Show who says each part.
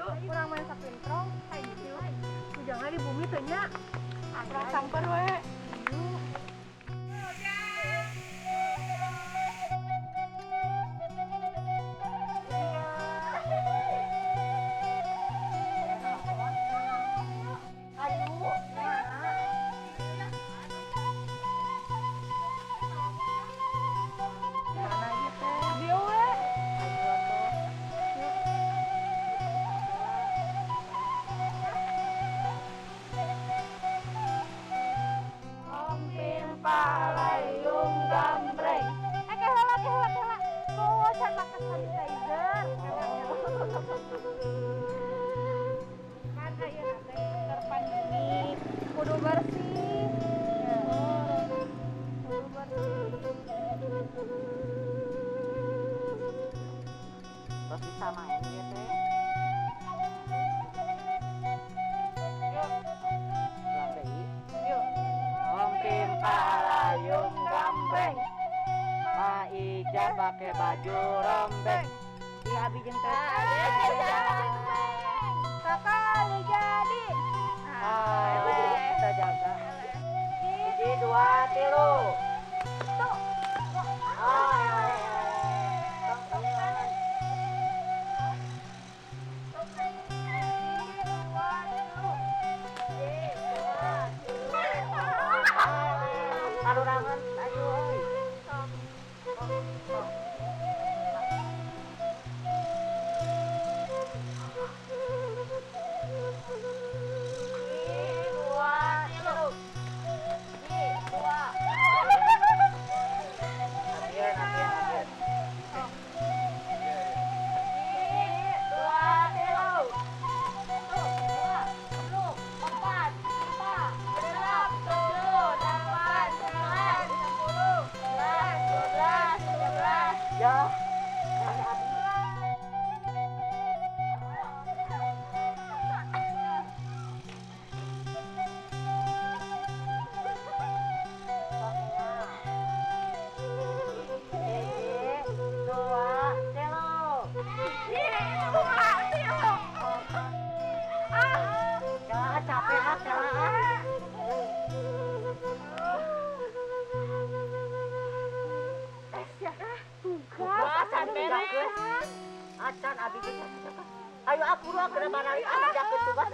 Speaker 1: Urang main sapintrong, hayu. Jangan di bumi teh nya. Urang samper we.
Speaker 2: Pakai baju rombeng. Di abi jeung teh.
Speaker 1: Sakali jadi.
Speaker 2: Ayo kita jaga. 1, 2, 3.
Speaker 1: Tuh.
Speaker 2: Parurangan ayo. Acan abi geus. Ayo aku ruang kenapa lari abi jakeun tugas.